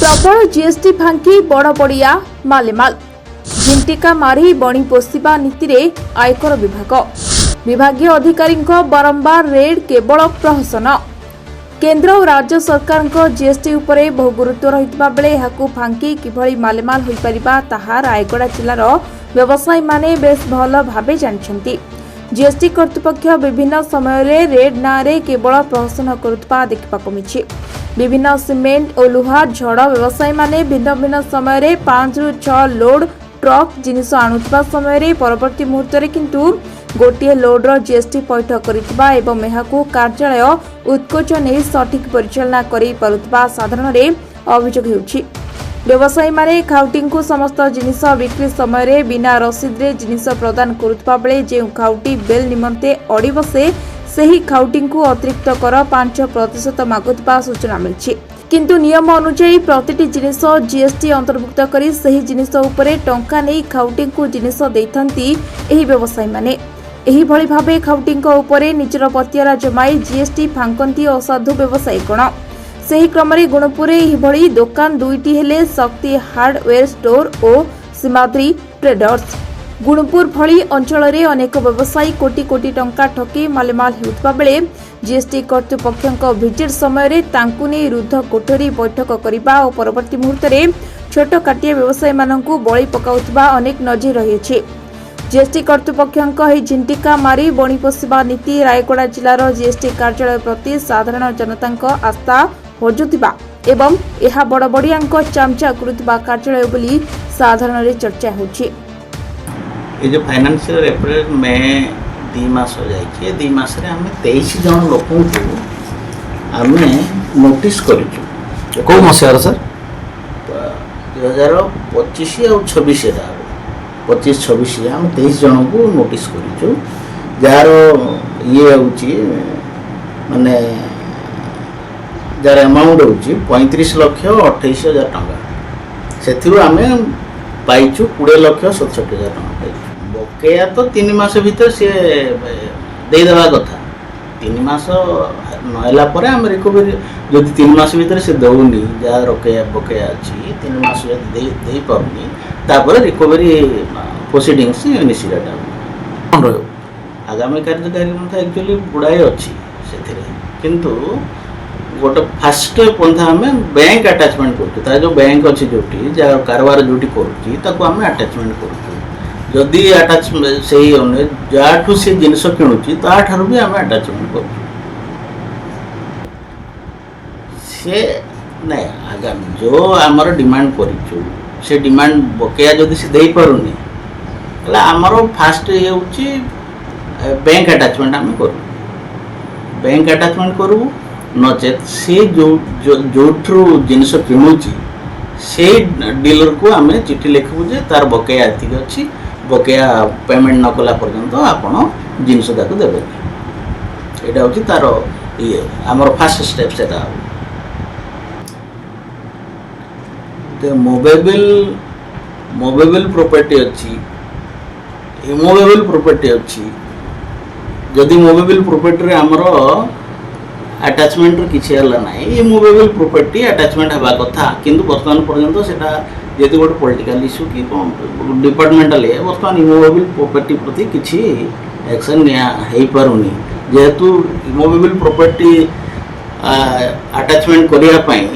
ପ୍ରବଳ ଜିଏସ୍ଟି ଫାଙ୍କି ବଡ଼ ବଡ଼ିଆ ମାଲେମାଲ। ଝିଣ୍ଟିକା ମାରି ବଣି ପୋଷିବା ନୀତିରେ ଆୟକର ବିଭାଗ। ବିଭାଗୀୟ ଅଧିକାରୀଙ୍କ ବାରମ୍ବାର ରେଡ୍ କେବଳ ପ୍ରହସନ। କେନ୍ଦ୍ର ଓ ରାଜ୍ୟ ସରକାରଙ୍କ ଜିଏସ୍ଟି ଉପରେ ବହୁ ଗୁରୁତ୍ୱ ରହିଥିବା ବେଳେ ଏହାକୁ ଫାଙ୍କି କିଭଳି ମାଲେମାଲ ହୋଇପାରିବା, ତାହା ରାୟଗଡ଼ା ଜିଲ୍ଲାର ବ୍ୟବସାୟୀମାନେ ବେଶ୍ ଭଲ ଭାବେ ଜାଣିଛନ୍ତି। ଜିଏସ୍ଟି କର୍ତ୍ତୃପକ୍ଷ ବିଭିନ୍ନ ସମୟରେ ରେଡ୍ ନାଁରେ କେବଳ ପ୍ରହସନ କରୁଥିବା ଦେଖିବାକୁ ମିଳିଛି। ବିଭିନ୍ନ ସିମେଣ୍ଟ ଓ ଲୁହା ଛଡ଼ ବ୍ୟବସାୟୀମାନେ ଭିନ୍ନ ଭିନ୍ନ ସମୟରେ 5ରୁ 6 ଲୋଡ୍ ଟ୍ରକ୍ ଜିନିଷ ଆଣୁଥିବା ସମୟରେ ପରବର୍ତ୍ତୀ ମୁହୂର୍ତ୍ତରେ କିନ୍ତୁ ଗୋଟିଏ ଲୋଡ୍ର ଜିଏସ୍ଟି ପୈଠ କରିଥିବା ଏବଂ ଏହାକୁ କାର୍ଯ୍ୟାଳୟ ଉତ୍କୋଚ ନେଇ ସଠିକ୍ ପରିଚାଳନା କରିପାରୁଥିବା ସାଧାରଣରେ ଅଭିଯୋଗ ହେଉଛି। ବ୍ୟବସାୟୀମାନେ ଖାଉଟିଙ୍କୁ ସମସ୍ତ ଜିନିଷ ବିକ୍ରି ସମୟରେ ବିନା ରସିଦରେ ଜିନିଷ ପ୍ରଦାନ କରୁଥିବା ବେଳେ ଯେଉଁ ଖାଉଟି ବିଲ୍ ନିମନ୍ତେ ଅଡ଼ି ବସେ, ସେହି ଖାଉଟିଙ୍କୁ ଅତିରିକ୍ତ କର 5% ମାଗୁଥିବା ସୂଚନା ମିଳିଛି। କିନ୍ତୁ ନିୟମ ଅନୁଯାୟୀ ପ୍ରତିଟି ଜିନିଷ ଜିଏସ୍ଟି ଅନ୍ତର୍ଭୁକ୍ତ କରି ସେହି ଜିନିଷ ଉପରେ ଟଙ୍କା ନେଇ ଖାଉଟିଙ୍କୁ ଜିନିଷ ଦେଇଥାନ୍ତି ଏହି ବ୍ୟବସାୟୀମାନେ। ଏହିଭଳି ଭାବେ ଖାଉଟିଙ୍କ ଉପରେ ନିଜର ପତିଆରା ଜମାଇ ଜିଏସ୍ଟି ଫାଙ୍କନ୍ତି ଅସାଧୁ ବ୍ୟବସାୟୀଗଣ। ସେହି କ୍ରମରେ ଗୁଣପୁରରେ ଏହିଭଳି ଦୋକାନ ଦୁଇଟି ହେଲେ ଶକ୍ତି ହାର୍ଡୱେର ଷ୍ଟୋର ଓ ସୀମାଦ୍ରି ଟ୍ରେଡର୍ସ। ଗୁଣପୁର ଭଳି ଅଞ୍ଚଳରେ ଅନେକ ବ୍ୟବସାୟୀ କୋଟି କୋଟି ଟଙ୍କା ଠକି ମାଲେମାଲ ହେଉଥିବା ବେଳେ ଜିଏସ୍ଟି କର୍ତ୍ତୃପକ୍ଷଙ୍କ ଭିଜିଟ୍ ସମୟରେ ତାଙ୍କୁ ନେଇ ରୁଦ୍ଧ କୋଠରୀ ବୈଠକ କରିବା ଓ ପରବର୍ତ୍ତୀ ମୁହୂର୍ତ୍ତରେ ଛୋଟ କାଟିଆ ବ୍ୟବସାୟୀମାନଙ୍କୁ ବଳି ପକାଉଥିବା ଅନେକ ନଜିର ରହିଛି। ଜିଏସ୍ଟି କର୍ତ୍ତୃପକ୍ଷଙ୍କ ଏହି ଝିଣ୍ଟିକା ମାରି ବଣି ପୋଷିବା ନୀତି ରାୟଗଡ଼ା ଜିଲ୍ଲାର ଜିଏସ୍ଟି କାର୍ଯ୍ୟାଳୟ ପ୍ରତି ସାଧାରଣ ଜନତାଙ୍କ ଆସ୍ଥା ହଜୁଥିବା ଏବଂ ଏହା ବଡ଼ବଡ଼ିଆଙ୍କ ଚାମଚା କରୁଥିବା କାର୍ଯ୍ୟାଳୟ ବୋଲି ସାଧାରଣରେ ଚର୍ଚ୍ଚା ହେଉଛି। ଏ ଯେଉଁ ଫାଇନାନ୍ସିଆଲ ଏପ୍ରିଲ ମେ 2 ମାସ ଯାଇଛି, ଏ 2 ମାସରେ ଆମେ 23 ଜଣ ଲୋକଙ୍କୁ ଆମେ ନୋଟିସ୍ କରିଛୁ। କେଉଁ ମସିହାର ସାର୍? 2025 ଆଉ 26। ଏଟା ହେବ 25 26। ଆମେ 23 ଜଣଙ୍କୁ ନୋଟିସ୍ କରିଛୁ, ଯାହାର ଇଏ ହେଉଛି, ମାନେ ଯାହାର ଆମାଉଣ୍ଟ ହେଉଛି 35,28,000 ଟଙ୍କା। ସେଥିରୁ ଆମେ ପାଇଛୁ 20,67,000 ଟଙ୍କା ପାଇଛୁ। ବକେୟା ତ 3 ମାସ ଭିତରେ ସିଏ ଦେଇଦେବା କଥା। 3 ମାସ ନହେଲା ପରେ ଆମେ ରିକଭରି, ଯଦି 3 ମାସ ଭିତରେ ସେ ଦେଉନି, ଯାହା ରକେୟା ବକେୟା ଅଛି, 3 ମାସ ଯଦି ଦେଇପାରୁନି, ତାପରେ ରିକଭରି ପ୍ରୋସିଡ଼ିଙ୍ଗସ୍ ଇନିସିଏଟ୍ ହେବ। କ'ଣ ରହିବ? ଆଗାମୀ କାର୍ଯ୍ୟକାରୀ ପନ୍ଥା ଆକ୍ଚୁଆଲି ଗୁଡ଼ାଏ ଅଛି ସେଥିରେ, କିନ୍ତୁ ଗୋଟେ ଫାଷ୍ଟ ପନ୍ଥା ଆମେ ବ୍ୟାଙ୍କ ଆଟାଚମେଣ୍ଟ କରୁଛୁ। ତାର ଯେଉଁ ବ୍ୟାଙ୍କ ଅଛି, ଯେଉଁଠି ଯାହା କାରବାର ଯେଉଁଠି କରୁଛି, ତାକୁ ଆମେ ଆଟାଚମେଣ୍ଟ କରୁଛୁ। ଯଦି ଆଟାଚ ସେଇ ଅନୁଯାୟୀ ଯାହାଠୁ ସେ ଜିନିଷ କିଣୁଛି, ତାଠାରୁ ବି ଆମେ ଆଟାଚମେଣ୍ଟ କରୁଛୁ। ସେ ନାଇଁ, ଆଗାମୀ ଯେଉଁ ଆମର ଡିମାଣ୍ଡ କରିଛୁ, ସେ ଡିମାଣ୍ଡ ବକେୟା ଯଦି ସେ ଦେଇପାରୁନି, ତାହେଲେ ଆମର ଫାଷ୍ଟ ଇଏ ହେଉଛି ବ୍ୟାଙ୍କ ଆଟାଚମେଣ୍ଟ ଆମେ କରୁ। ବ୍ୟାଙ୍କ ଆଟାଚମେଣ୍ଟ କରିବୁ, ନଚେତ୍ ସେ ଯେଉଁ ଯେଉଁଠୁ ଜିନିଷ କିଣୁଛି, ସେଇ ଡିଲରକୁ ଆମେ ଚିଠି ଲେଖିବୁ ଯେ ତାର ବକେୟା ଏତିକି ଅଛି, ବକେୟା ପେମେଣ୍ଟ ନ କଲା ପର୍ଯ୍ୟନ୍ତ ଆପଣ ଜିନିଷ ତାକୁ ଦେବେନି। ଏଇଟା ହେଉଛି ତାର ଇଏ, ଆମର ଫାଷ୍ଟ ଷ୍ଟେପ୍ ସେଟା ହେବ। ମୁଭେବଲ୍ ପ୍ରପର୍ଟି ଅଛି, ଇମୁଭେବଲ୍ ପ୍ରପର୍ଟି ଅଛି। ଯଦି ମୁଭେବଲ୍ ପ୍ରପର୍ଟିରେ ଆମର ଆଟାଚମେଣ୍ଟର କିଛି ହେଲା ନାହିଁ, ଇମୁଭେବଲ୍ ପ୍ରପର୍ଟି ଆଟାଚମେଣ୍ଟ ହେବା କଥା, କିନ୍ତୁ ବର୍ତ୍ତମାନ ପର୍ଯ୍ୟନ୍ତ ସେଟା ଯେହେତୁ ଗୋଟେ ପଲିଟିକାଲ ଇସ୍ୟୁ କି କ'ଣ ଡିପାର୍ଟମେଣ୍ଟାଲ ଇଏ, ବର୍ତ୍ତମାନ ଇମୁଭେବଲ୍ ପ୍ରପର୍ଟି ପ୍ରତି କିଛି ଆକ୍ସନ୍ ନିଆ ହେଇପାରୁନି। ଯେହେତୁ ଇମୁଭେବଲ୍ ପ୍ରପର୍ଟି ଆଟାଚମେଣ୍ଟ କରିବା ପାଇଁ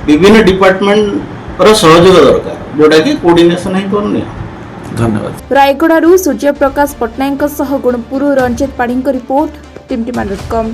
ବିଭିନ୍ନ ଡିପାର୍ଟମେଣ୍ଟର ସହଯୋଗ ଦରକାର, ଯେଉଁଟାକି କୋଅର୍ଡିନେସନ୍ ହେଇପାରୁନି। ଧନ୍ୟବାଦ। ରାୟଗଡ଼ାରୁ ସୂର୍ଯ୍ୟପ୍ରକାଶ ପଟ୍ଟନାୟକଙ୍କ ସହ ଗୁଣପୁର ରଞ୍ଜିତ ପାଢ଼ୀଙ୍କ ରିପୋର୍ଟ, ଟିମଟିମା .com।